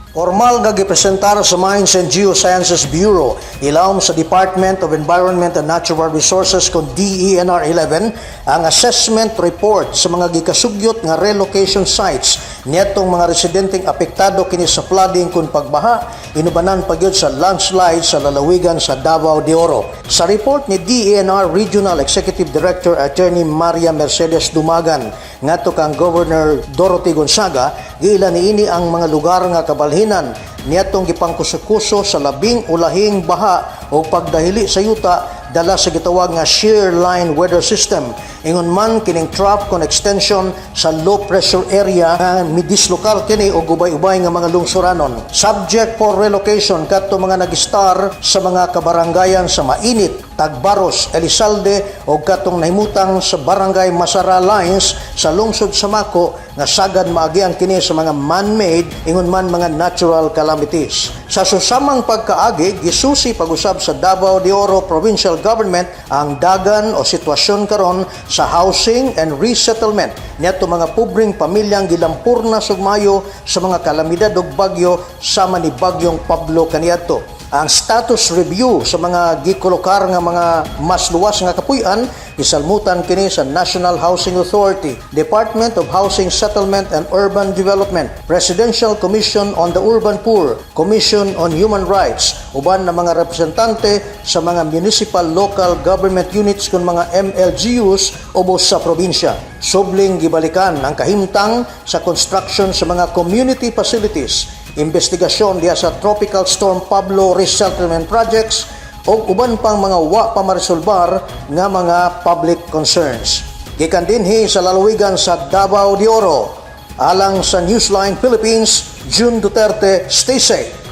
Formal nga gipresentar sa Mines and Geosciences Bureau ilawom sa Department of Environment and Natural Resources kon DENR 11 ang assessment report sa mga gikasugyot nga relocation sites niadtong mga residenteng apektado kini sa flooding kun pagbaha, inubanan pa gyud sa landslide sa lalawigan sa Davao de Oro. Sa report ni DENR Regional Executive Director Attorney Maria Mercedes Dumagan ngadto kang Governor Dorothy Gonzaga, giila niini ang mga lugar nga kabalhinan niadtong gipangkuso-kuso sa labing ulahing baha o pagdahili sa yuta dala sa gitawag nga shear line weather system. Ingon man kining trough kon extension sa low pressure area nga midislokar kini og ubay-ubay nga mga lungsuranon. Subject for relocation kadto mga nag-star sa mga kabaranggayan sa Mainit, Tagbaros, Elizalde o katong nahimutang sa Barangay Masara Lines sa lungsod sa Maco nga sagad maagian kini sa mga man-made ingon man mga natural calamities. Sa susamang pagkaagi, gisusi pag-usab sa Davao de Oro Provincial Government ang dagan o sitwasyon karon sa housing and resettlement niadto mga pobreng pamilyang gilampurna sugmayo sa mga kalamidad ug bagyo sama ni Bagyong Pablo kaniadto. Ang status review sa mga gikolokar nga mga mas luwas nga kapuy-an isalmutan kini sa National Housing Authority, Department of Housing, Settlement and Urban Development, Presidential Commission on the Urban Poor, Commission on Human Rights, uban na mga representante sa mga municipal local government units kun mga MLGUs ubos sa probinsya. Subling gibalikan ang kahimtang sa construction sa mga community facilities, investigasyon diha sa Tropical Storm Pablo resettlement projects o uban pang mga wa pa maresolbar nga mga public concerns. Gikan dinhi sa lalawigan sa Davao de Oro, alang sa Newsline Philippines, June Duterte, stay safe.